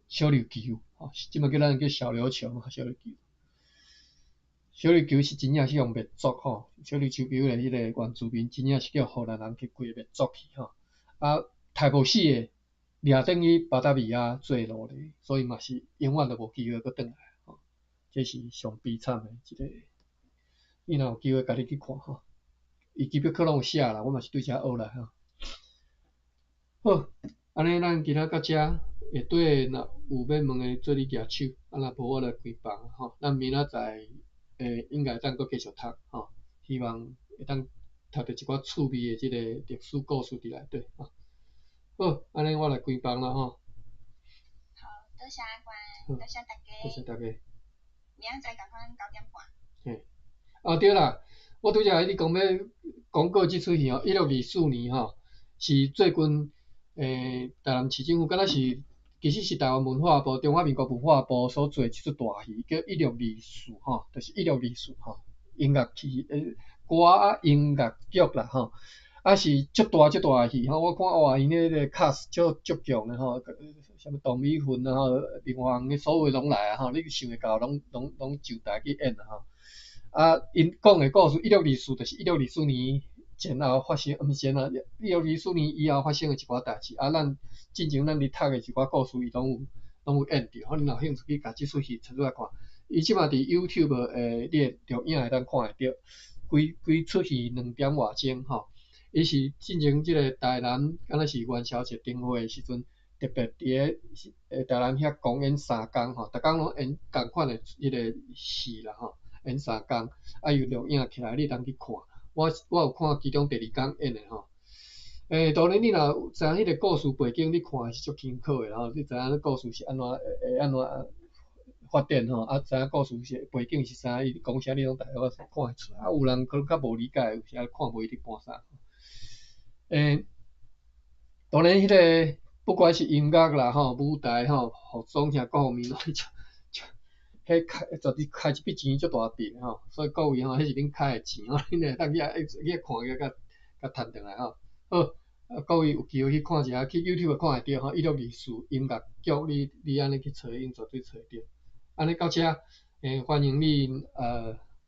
小琉球，吼，這馬叫咱叫小琉球嘛，小琉球。小琉球是真正是予滅族吼，小琉球的彼个原住民真正是叫荷蘭人去規個滅族去吼，啊，刣無死的，掠轉去巴達維亞做奴隸，所以嘛是永遠都無機會閣轉來吼，這是上悲慘的一個。你若有機會家己去看吼，維基百科攏有寫啦，我嘛是對遮學來吼。好，按呢咱今仔到遮，下底若有欲問的，做你舉手，啊若無我來關房吼。咱明仔載應該會當閣繼續讀吼，希望會當讀著一寡趣味的這個歷史故事佇內底吼。好，按呢我來關房啦吼。好，多謝阿關，多謝大家。多謝大家。明仔載仝款9點半。嘿，啊對啦，我拄才你講欲廣告這齣戲吼，1624年吼，是最近台南市政府敢若是，其實是台灣文化部、中華民國文化部所做這齣大戲，叫一六二四吼，就是一六二四吼，音樂劇歌仔音樂劇啦吼，啊是足大足大的戲吼，我看哇，𪜶彼个 cast 足足強的吼，啥物唐美雲啊吼，林華紅所有攏來啊吼，你想會到攏上台去演啊吼。啊，𪜶講的故事一六二四就是1624年前後發生，毋是前後，一六二四年以後發生的一寡代誌。啊，咱進前咱佇讀的一寡故事，伊攏有演著。吼，你若有興趣去共這齣戲揣出來看，伊這馬佇 YouTube 的你的錄影會當看會著。規規齣戲2點外鐘吼，伊是進前這个台南敢若是元宵節燈會的時陣，特別佇咧台南遐公演三工吼，逐工攏演仝款的彼个戲啦吼，演三工，啊有錄影起來，你會當去看。我有看其中第二工演的吼。當然你若有知影彼个故事背景，你看是足清楚的吼，你知影故事是按怎會按怎發展吼，啊知影故事是背景是啥，伊講啥你攏大概看會出來。啊，有人可能較無理解，有時看袂一半啥。當然彼个不管是音樂啦吼，舞台吼，服裝啥各方面攏足足，彼開絕對開一筆錢足大筆的吼，所以各位吼，彼是恁開的錢吼，恁會當去遐去看共共趁轉來吼。好，啊各位有機會去看一下，去 YouTube 看會著吼，一六二四音樂劇，你按呢去揣，𪜶絕對揣會著。按呢到遮，歡迎你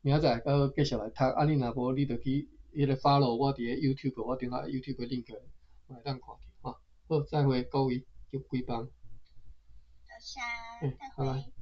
明仔載閣繼續來讀，啊你若無你就去彼个 follow 我佇咧 YouTube，我頂下 YouTube link 嘛會當看著吼。好，再會各位，就關房。多謝，再會。拜拜。